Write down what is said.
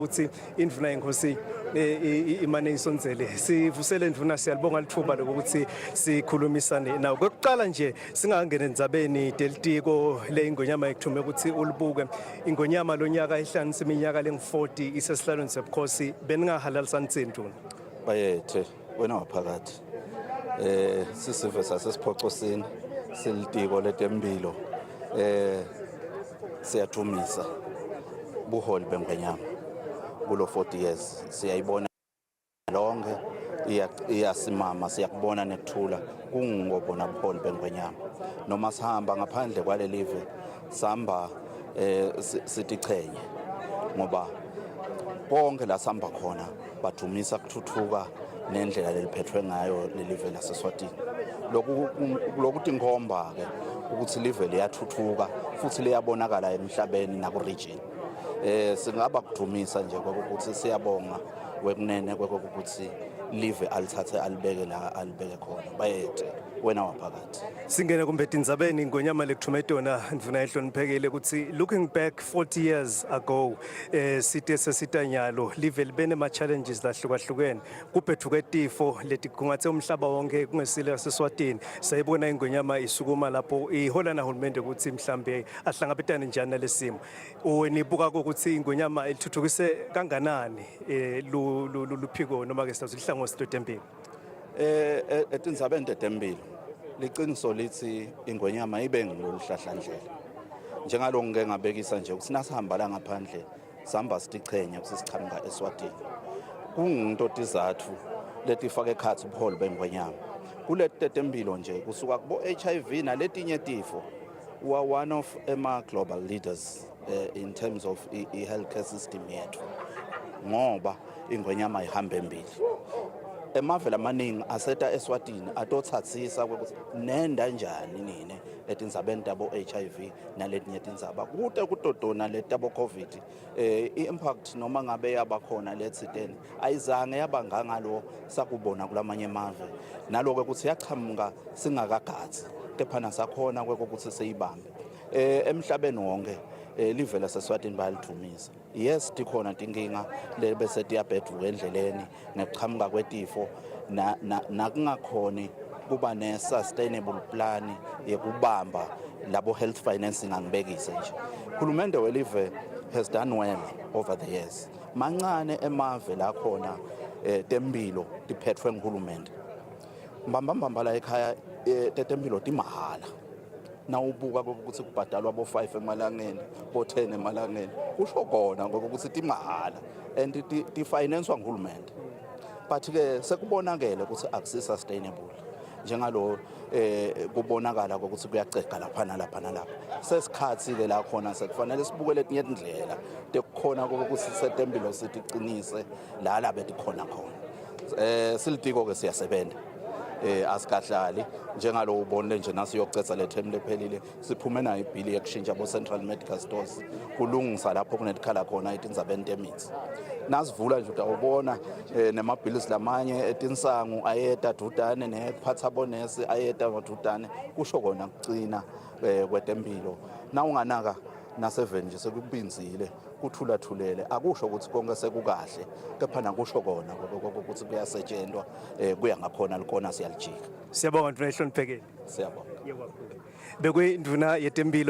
Ukuthi indvuna yenkosi eh, imane isondzele sivusele ndvuna, siyalibonga litfuba lokuthi sikhulumisane nawo. Kwekuqala nje singangena endzabeni delitiko leyingonyama ekuthume ukuthi ulibuke ingonyama lonyaka ihlanganisa iminyaka lengu-40 isesihlalweni sebukhosi, beningahalalisani tsini, ndvuna? Bayethe wena waphakathi. Sisive sasesiphocosini, silitiko letempilo, siyathumisa buholi bengwenyama kulo 40 years. Siyayibona lonke iyasimama, siyakubona nekuthula kungobona buholi bengwenyama. Noma sihamba ngaphandle kwalelive sihamba sitichenye ngoba konke la sihamba khona badumisa kuthuthuka nendlela leliphethwe ngayo lelive laseSwatini. Loku lokutinkhomba ke ukuthi live liyathuthuka futhi liyabonakala emhlabeni naku region. Singaba kudumisa nje ukuthi siyabonga wekunene kwekuthi live alithathe alibeke la alibeke khona. Bayethe wena waphakathi. Singene kumbe tindzabeni ingonyama lekuthume tona, ndvuna ehloniphekile, ukuthi looking back 40 years ago, site sesitanyalo live libe nema challenges lahlukahlukene, kubhethuke tifo letikhungathe umhlaba wonke kungesile seswatini. Sayibona ingonyama isukuma lapho ihola nahulumende ukuthi mhlambe ahlangabetane njani nalesimo. Wenibuka ukuthi ingonyama ilithuthukise kanganani luphiko noma ke sithi ihlangothi lwetempilo? Etindzabeni tetempilo, liciniso lithi ingonyama ibe ngiloluhlahlandlela. Njengalo ngike ngabekisa nje ukuthi nasihamba la ngaphandle sihamba sitichenya ukuthi sichamuka eSwatini. Kunginto tizathu letifaka ekhatsi ubuholi bengwenyama kuleti tetempilo nje, kusuka kubo HIV naletinye tifo. We are one of ema global leaders in terms of i-healthcare system yethu ngoba ingwenyama ihamba embili. Emave lamaningi aseta eSwatini atothatsisa ukuthi nenda njani nine etindzabeni tabo HIV naletinye tindzaba kute kutodona letabo COVID. I-impact noma ngabe yaba khona lethiteni ayizange yaba ngangalo sakubona kulamanye emave, naloko ukuthi yachamuka singakagadzi, kepha nasakhona kwekuthi siyibambe. Emhlabeni wonke live laseSwatini bayalidumisa. Yes, tikhona tinkinga lebese tiyabheduka endleleni ngekuchamuka kwetifo nakungakhoni kuba ne-sustainable plan yekubamba labo health financing. Angibekise nje, hulumende welive has done well over the years. Mancane emave la khona tempilo tiphethwe nguhulumende mbamba mbamba. La ekhaya tetempilo timahhala. Nawubuka ukuthi kubhadalwa bo-5 emalangeni, bo-10 emalangeni, kusho kona ngokuthi timahhala and tifinanswa nguhulumende, but ke sekubonakele ukuthi akusi sustainable njengalo kubonakala ukuthi kuyacega lapha nalapha nalapha. Sesikhathi ke la khona sekufanele sibuke letinye tindlela tekukhona ukuthi setempilo sitiqinise la la betikhona khona. Silitiko ke siyasebenza, asikahlali. Njengalo ubonile nje nasiyocetha le term lephelile siphume nayo ibhili yekushintsha bo Central Medical Stores, kulungisa lapho kunetikhala khona etindzabeni temithi. Nasivula nje utawubona nemabhilisi lamanye etinsangu ayeta dudane, nekuphatha bonesi ayeta madudane, kusho kona kucina kwetempilo. Na unganaka naseveni nje sekubinzile, kuthulathulele, akusho ukuthi konke sekukahle, kepha nakusho kona ukuthi kuyasetshenzwa, kuya ngakhona likona siyalijika. Siyabonga, ndvuna ehloniphekile. Siyabonga. Bekuyindvuna yetempilo.